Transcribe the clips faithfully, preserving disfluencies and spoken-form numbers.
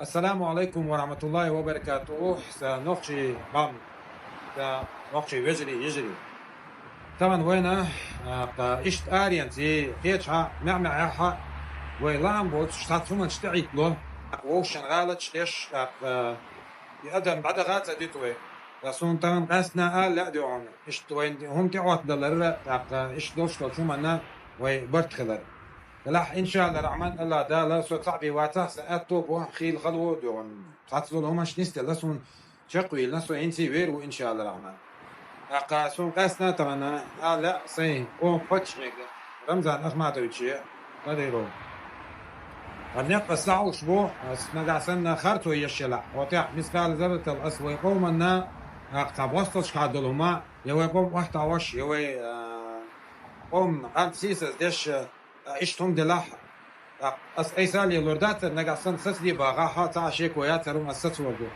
Ассаламу Ӏалайкум ва рахьматуллахӀи ва баракатухӀ. Са нохчий бам, са нохчий вежарий, йижарий. Тахана вайна, а, кха, иштта аренца кхеча хьа, меӀ-меӀ хьа, вай лаам боцуш цхьацца хӀуманаш тӀеӀиттало. Вовшашна гӀалаташ деш, а, кха, и адам бӀадагӀа ца дуьту вай. Ткъа суна тахана къаьстина ала лаьа дуьхьал. Иштта вайн хӀума тӀеӀоттадаларра, тӀаккха иштта долуш долчу хӀуманна вай барт хилар. Делахь, иншаалла рахьман, Алла Дала, со цхьаъ бен вацахь, сан аьтто бу, хийла хала ву дуьхьал. Цхьацца долу хӀуманаш нисделла суна чекхвийлина, со хӀинца а вер ву, иншаалла рахьман. ТӀаккха суна къаьстина тахана ала лаьа сайн оха паччахьега, Рамзан Ахматовиче, Кадыров. Хьан некъ аса схьахьуш бу, ас нагахь санна харцо еш елахь. Хьо тӀехь мискал зарратал ас вай къоманна, а, цхьа босталш хьадолу хӀума, я вай къом охьатаӀош, я вай, а, къом къант сийсаз деш, а, иштта хӀума делахь, а, ас айса лелор дацара, нагахь санна сацаде багӀахь, цхьа а шеко яцара хӀума ас сацор ду.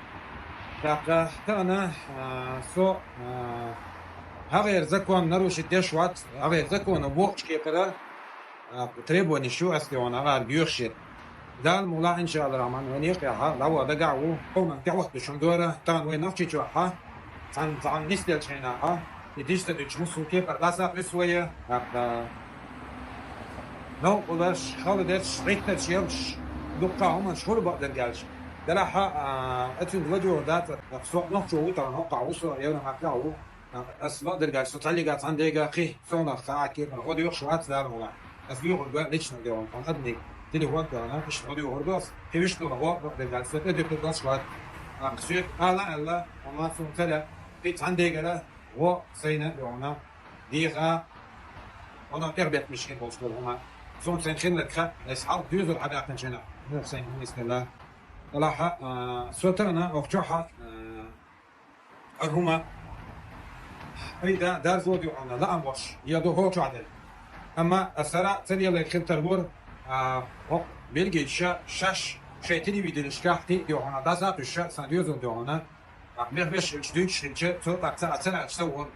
ТӀаккха тахана, а, со, а, хьагӀера закон нарушить деш вац, хьагӀера законо бохучу кепара, а, требованиш ю ас тӀе ван агӀар гӀоьхуш яра. Дала мукъ лахь, иншаалла рахьман, вайн некъехьа, дӀаваха дагахь ву, хӀума тӀехӀоттуш хӀума дора, тахана вай Нохчийчохьа, цхьана, цхьана нисделчу хенахьа, и дишца дуьтуш муссу кепара дӀасакъуьсу вай, тӀаккха новкъарлаш, халадерш, гӀиттарш йолуш, дуккха хӀуманаш хуьлу бакъдерг аьлча. Делахь а, а, оцуьнга ладуьйгӀур дацара, со нохчо ву тахана, хӀоккхахь ву со, евро махкахь ву. Ас бакъдерг аьлча, со цхьаллигахь цхьана дега кхин, совнах цхьа а кепара гӀо доьхуш вац Дала мукъ лахь. Ас доьхур ду лично де ван, хьан адамийн телефон тӀехь, иштта гӀо доьхур ду ас. Кхин вуьшта гӀо бакъдерг аьлча, со тӀедуьтур долуш вац. Ткъа соьга ала аьлла, амма суна ца лаьа, кхин цхьана дегара гӀо сайна а дуьхьал, дегӀа, хьуна тӀехбеттамаш хир болуш долу хӀума. Суна сайн хилларг хаьа, ас хьалха доьзал хьадаьккхинчу хенахь, муха сайн хӀума нисделла. Делахь а, а, со тахана оху чохьа, а, хӀара хӀума, айда, дарзо дуьхьал лаам болуш, я ду хӀокху чохь дерг. Амма ас хӀара ца лелайта хила тарлора, а, хӀокху бельгийчаша шаьш шайн телевиденешкахь кхин а дуьхьал дӀасакъуьйсуш, сан доьзал дуьхьал, а, мех вешхилча дуьйцуш хилча, цо тӀаккха ца, ца лаьцча ца вон.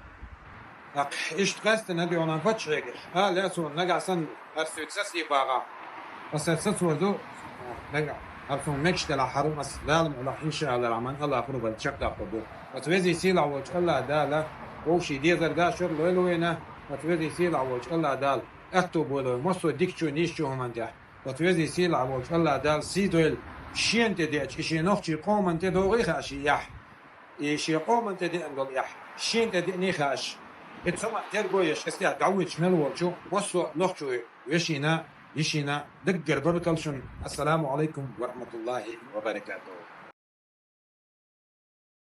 ТӀаккха иштта къаьстина дуьхьал паччахьега, ала лаьа суна, нагахь санна, ас соьца сацаде багӀахь. Аса сацор ду, нагахь, хьан суна мегаш делахь хьару, ас Дала мукъ лахь, иншаалла рахьман, Алла хурбан чекхдаккхур ду. Аса везий сийлахь волчу Алла Дала, вовшийн дезарг а шура лойла вайна, аса везий сийлахь волчу Алла Дала, аьтто бойла вай массо а дикачу, нийсачу хӀуманна тӀехь. Аса везий сийлахь волчу Алла Дала сий дойла, шена тӀе деача, и шен нохчийн къоманна тӀе догӀий хаьа шен яхь. И шен къоманна тӀе деана долу яхь, шена тӀе деаний хаьаш. И цу ма терго еш, эс тӀехь дӀавуьйцуш мел волчу массо а нохчо вешина, йишина, даггара баркалла шуна. Ассаламу Ӏалайкум ва рахьматуллахӀи ва баракатухӀ.